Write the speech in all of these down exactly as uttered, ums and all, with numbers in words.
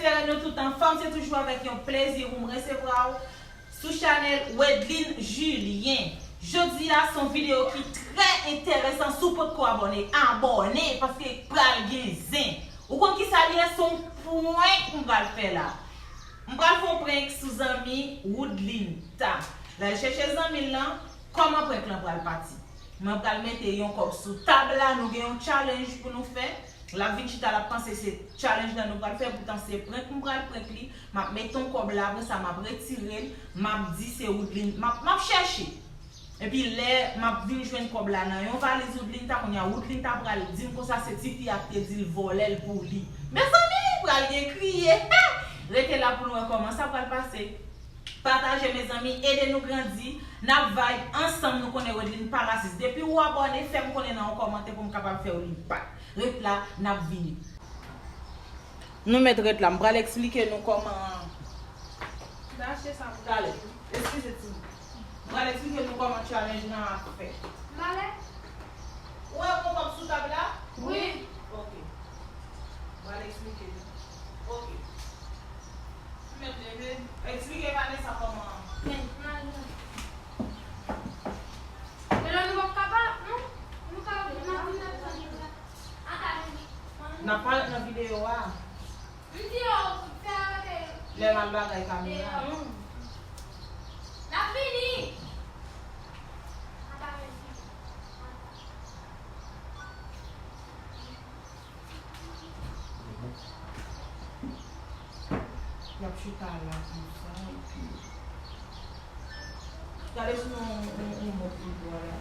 Espere nou tout anfòm, se toujou avèk yon plezi pou m resevwa w sou chanèl Wedline Julien. Jodi a se yon videyo ki trè enteresan. Si w potko abòne, abòne, paske pral gen zen. Ou konn kisa l ye? Se yon prank m pral fè la. M pral fè yon prank sou zanmi Woodline ta. L al chèche zanmi l lan, kòman prank lan pral pati? Mwen pral mete yon kòb sou tab la, nou gen yon challenge pou nou fè. L ap vin chita, l ap panse se challenge la nou pral fè, poutan se prank m pral prank li. M ap mete yon kòb la, apre sa m ap retire l, m ap di se Woodline, m ap, m ap chèche. Epi lè m ap vin jwenn kòb la nan yon valiz Woodline ta, kounye a Woodline ta pral di m konsa se tifi a ki te di l vòlè l pou li. Mezanmi, pral gen kriye. Rete la pou nou wè kòman sa pral pase. Pataje, mezanmi, ede nou grandi. N ap vibe ansanm, nou konnen Wedline pa rasis. Depi w abòne, fè m konnen nan yon kòmantè pou m kapab fè w li back. Ret la, n ap vini. Nou mèt ret la, m pral eksplike nou kòman. Lage sa pou Talè. Eskize, timoun. M pral eksplike nou kòman challenge lan ap fèt. M ale. Ou wè yon kòb sou tab la? Wi. Ok. M pral eksplike nou. Ok. M mèt leve. Eksplike Vanessa kòman. Men, m ale. Men la nou p ap ka pa, non? Nou ka, n ap vin ap tann. N ap parèt nan videyo a. M di yo, fè arete. Lè m al bagay kamera. N ap vini. Y ap chita la konsa, epi gade si nou yon, yon, yon bò pou dwa la.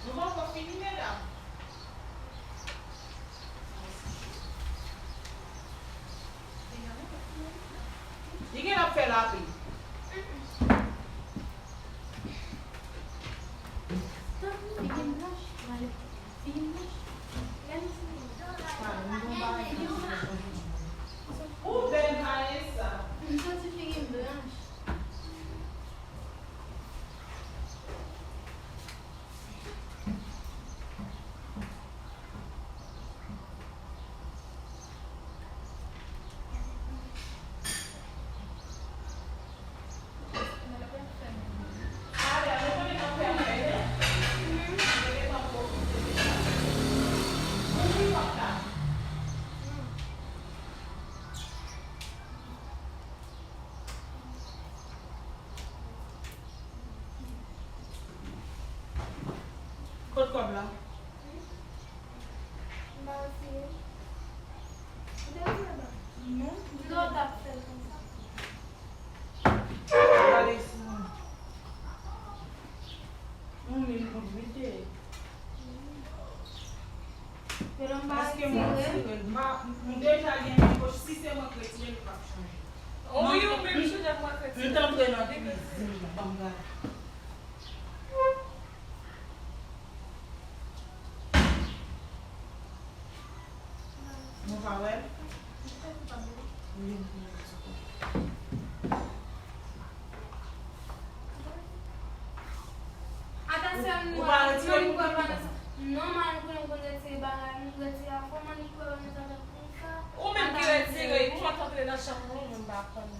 Nou poko fini, medam. Li gen ap fè lapli. Ou bèl, Vanessa. M santi figi m blanch. Kot kòb la? M pa retire. Ou te retire ba? Non. Di w t ap fè l konsa. Gade sou mwen. Yon mil goud, wi, te ye. Paske m retire l. M pa, m deja gen yon poch. Si se mwen k retire l, li p ap chanje. Ou, ou menm, si se mwen k retire l. M t antre nan kwizin nan, ban m gade. Nou pa wè l? Wi, m konnen. Atansyon, nou pa retire l pou kòb la. Non, man, nou konnen m konn retire bagay, m retire afè, man, li kwè Vanessa fè konsa. Ou menm ki retire, ou mèt antre nan chanm mwen, mwen m pa konn.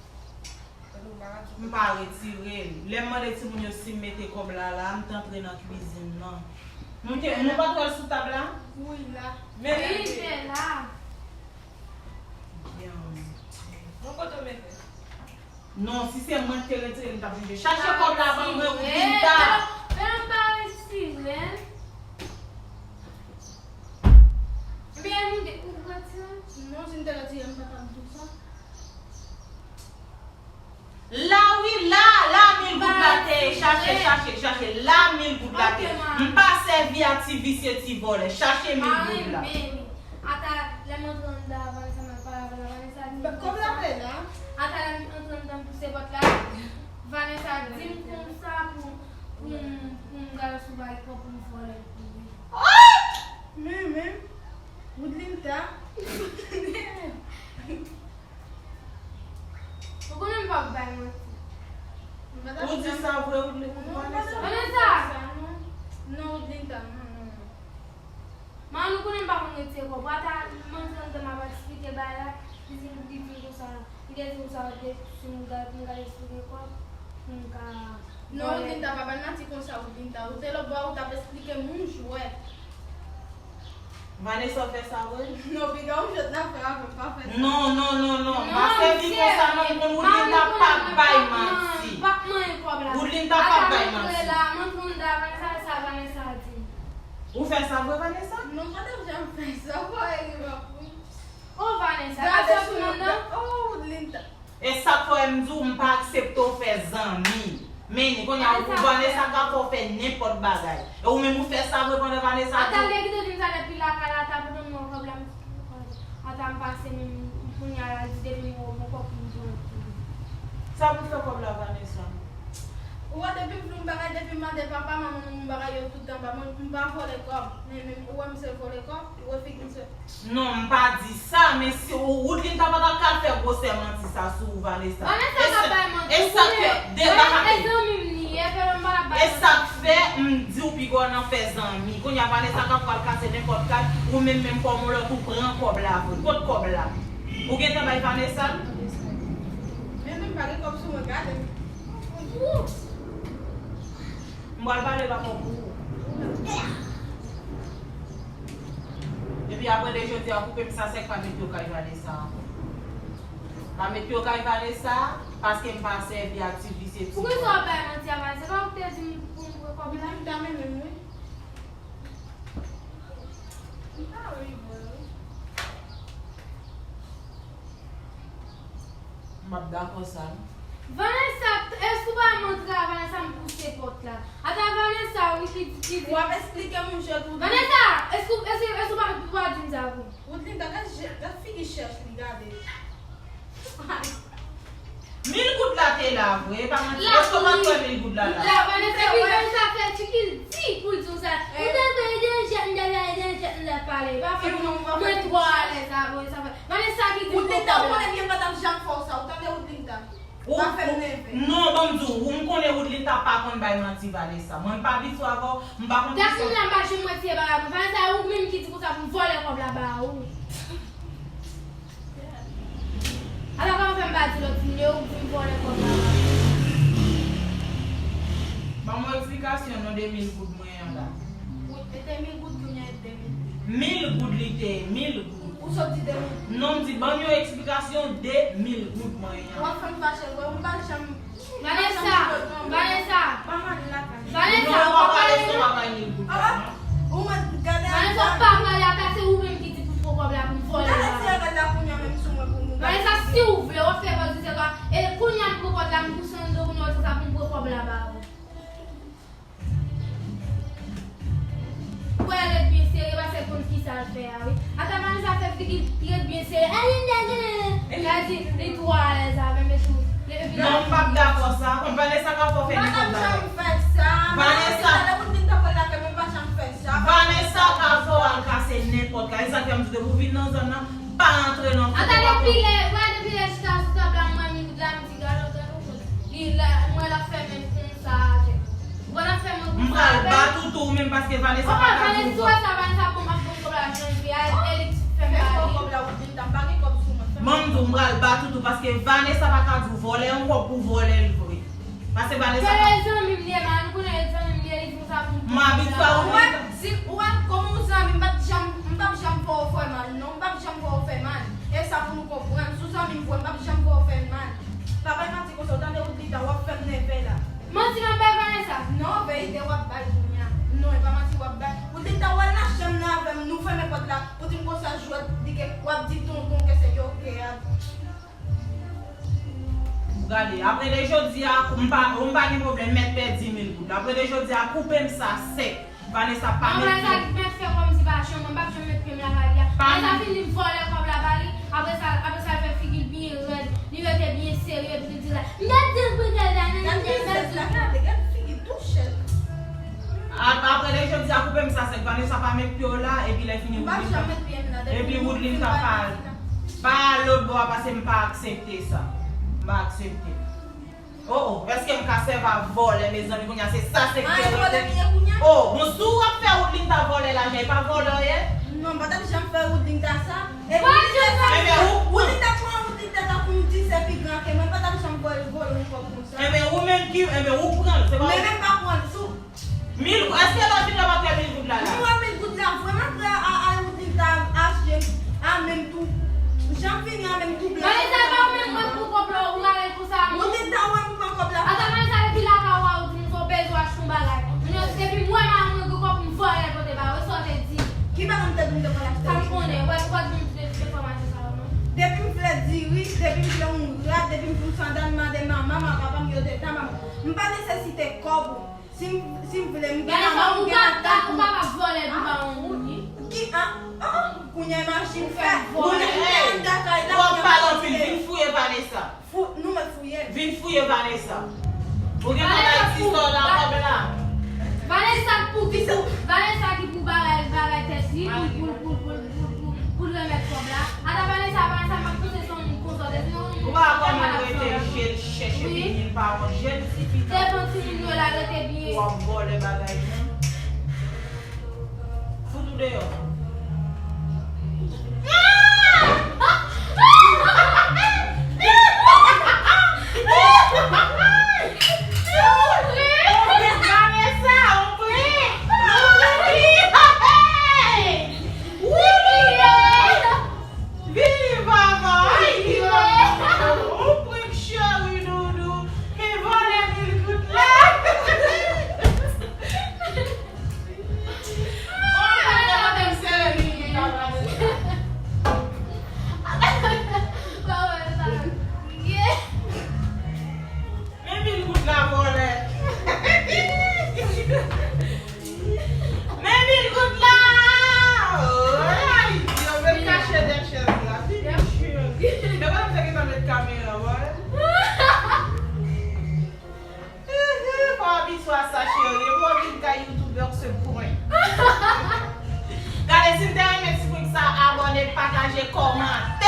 M pa retire l. Lè m mande timoun yo si m mete kòb la la, m t antre nan kwizin nan. Nou te, nou pa t wè l sou tab la? Wi, la. Men wi, se la. Byen. Bon, kote w mete? Non, si se mwen ki te retire l, m t ap jije. Chache kòb la ban mwen, Woodline ta. Men m pa retire l. Ebyen, nou de, ou retire l? Non, si m te retire l, m pa t ap di w sa. La wi, la, la mil goud la te ye. Chache, chache, chache. La mil goud la te ye. M pa sèvi a ti visye, ti vòlè. Chache mil goud la. Ata, lè m antre anndan a, Vanessa, m al pale avè l, Vanessa di m konsa. Kòb la te la. Ata, lè m antre anndan, m pouse pòt la, Vanessa di m konsa pou, pou m, pou m gade sou bagay kòb pou m vòlè l pou li. Men, men, Woodline ta. Ou konnen m Ou di sa vre, Woodlin-, Vanessa? Vanessa! Non, Woodlinta, non, non, non. Man, nou konnen m pa konn retire kòb. Wata, manti anndan m ap eksplike bagay la. Li di, li di konsa, li te di konsa, de, si m gade, m gade eksplike kòb, pou m ka. Non, Woodlinta, pa bay manti konsa, Woodlinta. Ou te lòtbò, ou t ap eksplike m yon jwèt. Vanessa, w fè sa vre? Non, piga, yon jwèt n ap fè avè m, pa fè sa. Non, non, non, non. M pa sèvi konsa, non, m konn Woodlinta p ap bay manti. Woodlinta p ap bay manti. Ou fè sa vre, Vanessa? Non, m pa t ap janm fè sa, pa egzanp, wi. Oh, Vanessa, pa sèvi moun nan. Oh, Woodlinta. E sa k fè m di w m pa aksepte w fè zanmi. Men ni kounye a, ou Vanessa ka fè w fè nenpòt bagay. E ou menm ou fè sa vre pandan Vanessa di w. Ata l te kite di m sa depi lakay la, ata pou m nan pwoblèm. Ata m pase menm kounye a la, di depi m wè w, m pran pou m pran tou. Sa pou fè kòb la, Vanessa? Ou wè depi m vle yon bagay, depi m mande papa, manman m yon bagay, yo tout anba mwen, m pa vòlè kòb. Men menm ou wè m se vòlè kòb, ou wè figi m se. Non, m pa di sa, men si ou, Woodlinta pa ta ka fè gwosè manti sa sou ou, Vanessa. Vanessa ka bay manti. E sa k fè, deba happen. E zanmi m li ye, fè m pa bay manti. E sa k fè m di w piga w nan fè zanmi. Kounye a Vanessa ka pral kase nenpòt kat, ou menm menm kòm ou lòt ou pran kòb la vre. Kot kòb la? Ou gentan bay Vanessa l? Men menm pa gen kòb sou mwen, gade. M pral pale pa fò pou ou. Epi apre de jodi a, koupe m sa sèk, pa met pye w kay Vanessa ankò. Pa met pye w kay Vanessa, paske m pa sèvi ak ti visye ti. Poukisa w ap bay manti a Vanessa? Se pa ou ki te di m pou m pran kòb la? M ta renmen m, wi. M pa ri vre, wi. M ap dakò sa, non. Vanessa, èske w pa montre a Vanessa m pouse pòt la? Ata Vanessa, wi, ki, ki di. W ap eksplike m yon jwèt ou di. Vanessa, èske, èske, èske w pa, ou pa di m sa vre? Woodlinta, gad je, gad figi chèch li, gade. Mil goud la te la, vre, e pa manti. Èske w pa t wè mil goud la la? La, Vanessa, epi Vanessa fè figi l di pou l di w sa. Ou te vle ede jèt, m te vle ede jèt, m te pale. Pa fè mwen twò alèz avè w, sa fè. Vanessa ki di m poko la. Ou te ta konnen byen m pa t ap janm fè w sa, ou tande Woodlinta? Pa fè m nève. Non, ban m di w, m konnen Woodlinta pa konn bay manti, Vanessa. Mwen m pa abitye avè w, m pa konn kisa. Dat moun la m pa janm wè ti bagay pou Vanessa, ou menm ki di konsa pou m vòlè kòb la ba ou. Ala kòman fè m pa di lòt moun yo, ou di m vòlè kòb la ba ou. Ban m yon eksplikasyon non de mil goud mwen an la. Wi, e te mil goud kounye a e de mil. Mil goud li te ye, mil goud. Ou sot di de mil. Non, m di ban m yon eksplikasyon de mil goud mwen an. W ap fè m fache vre, ou pa janm Vanessa, Vanessa, Vanessa, non, ou pa pale sou pa bay mil goud la, non. Vanessa, ou pa pale ata se ou menm ki di pou m pran kòb la pou m vòlè la. Vanessa, si ou vle, w ap fè kòb se sa. E kounye a m pran kòb la, m pouse anndan kounye a, se sa pou m pran kòb la ba ou. Wè, ret byen serye, paske l konn kisa l fè a, wi. Ata Vanessa fè figi l ret byen serye. Ay, ay, ay, ay. Gade, li twò alèz avè m, epi li, epi non, m p ap dakò sa. Konn Vanessa ka fè w fè nenpòt bagay. Vanessa. Vanessa ka fè w al kase nenpòt kay. E sa k fè m di depi w vin nan zòn nan, pa antre nan fou. Ata depi lè, wè, depi lè chita sou tab la, m wè mil goud la, m di, gade, gade, gade. Li la, mwen l ap fè menm konsa avè m. Mwen l ap fè menm konsa avè m. M pral bat ou tou, ou menm, paske Vanessa pa ka di w vòlè. Vanessa, wè sa, Vanessa, bon, m ap pran kòb la, jan l ye a, e li fè m pale. Fè kòb la, ou di m ta pa gen kòb sou mwen. Ban m di w, m pral bat ou tou, paske Vanessa pa ka di w vòlè, yon kòb pou vòlè l vre. Paske Vanessa pa. Fè zanmi m li ye, man, ou konnen zanmi m li ye, li di konsa pou m pran kòb la. M abitye a ou. Ou wè, si, ou wè, kòm yon zanmi, m p ap janm, m p ap janm fè w fè mal, non, m p ap janm fè w fè mal. E sa pou nou konprann. Si w zanmi m vre, m p ap janm fè w fè mal. Pa bay manti konsa, w tande Woodlinta, w ap fè m nève la. Manti m ap bay Vanessa? Non, verite w ap bay kounye a. Non, e pa manti w ap bay. Woodlinta, w al nan chanm nan avè m, nou fèmen pòt la. Ou di m konsa jwèt, di ke w ap di tonton ke se yo ke a. Gade, apre de jodi a, m pa, m pa gen pwoblèm, mèt pèdi mil goud. Apre de jodi a, koupe m sa sèk. Vanessa pa met pye. Vanessa mèt fè kòmsi pa chanm, mwen p ap janm met pye m lakay li a. Vanessa fin di m vòlè kòb la ba li. Apre sa, apre sa, l fè figi l byen rèd. Li rete byen serye, epi li di la, m te di l pou l te la, nan, nan, nan, nan. Gade, gade figi tou chèch. Ap-, apre de jodi a, koupe m sa sèk. Vanessa pa met pye w la, epi lè fini Woodlinta. M p ap janm met pye m la, depi Woodlinta pa, pa al lòt bò a, paske m pa aksepte sa. M Pa aksepte. Oh, oh, èske m ka sèvi a vòlè, mezanmi, kounye a se sa se... An, e vòlè m ye kounye a? Oh, bon, si w ap fè Woodlinda vòlè lajan, e pa vòlè w ye? Non, m pa t ap janm fè Woodlinda sa. E Woodlinda sa, Woodlinda pran Woodlinda tankou m di se pi gran ke mwen, m pa t ap janm vòlè, vòlè yon kòb konsa. Enben, ou menm ki, enben, ou pran l, se pa ou. Men menm pa pran l, sou Mil goud, èske lòt jou yo pa fè mil goud la la? Nou wè mil goud la vrèman prè a, a, a Woodlinda achte a menm tou. Jan fini a menm tou blan. Vanessa, pa ou menm k ap pou kòb la, ou rale l konsa. Woodlinda wè m pran kòb la. Ata Vanessa, depi lakay ou a, ou di m sa w bezwen achte yon bagay. Mwen, depi m wè madanm mwen gen kòb, m vòlè l pote ba ou, e sa w te di? Ki bagay m te di m te pral achte? Sa m konnen, ou pa, ou pa t gen tout enfòmasyon sa yo, non? Depi m vle diri, depi m vle yon rad, depi m vle yon sandal, m mande manman m ak papa m, yo te ta ban m. M pa nesesite kòb ou. Si m, si m vle, m gen manman, m gen madanm. Ou kapab vòlè di pa yon moun, wi. Ki, ah, ah, kounye a imajin fè. Ou fè vòlè. Ou ap pale anpil, vin fouye Vanessa. Fou, nou mèt fouye. Vin fouye Vanessa. Ou gen bagay ti sò nan kòb la. Vanessa pou ki pou, Vanessa ki pou bagay, bagay tèt li, pou, pou, pou l remèt kòb la. Ata Vanessa, Vanessa, m ap pouse son moun konsa, depi yon moun... Ou pa wè kòman l rete, je l chèche, wi, vini, l pa wont, jèn ti fi. Devan timoun yo la, rete byen. W ap vòlè bagay moun. Fout ou deyò. Vini, papa. Ay, Dieu. Ou pran cheri doudou. Men vòlè mil goud la. Oh, papa, m sere mil goud la, papa. Men mil goud la, vòlè. Men mil goud la! Ay, yo met kache dèyè chèz la. Vini, cheri. Yo pa t ap te gentan met kamera, wè. Fò w abitye a sa, cheri. Yo pa vin kay youtubè se prank. Gade, si n te renmen ti prank sa, abòne, pataje, kòmante.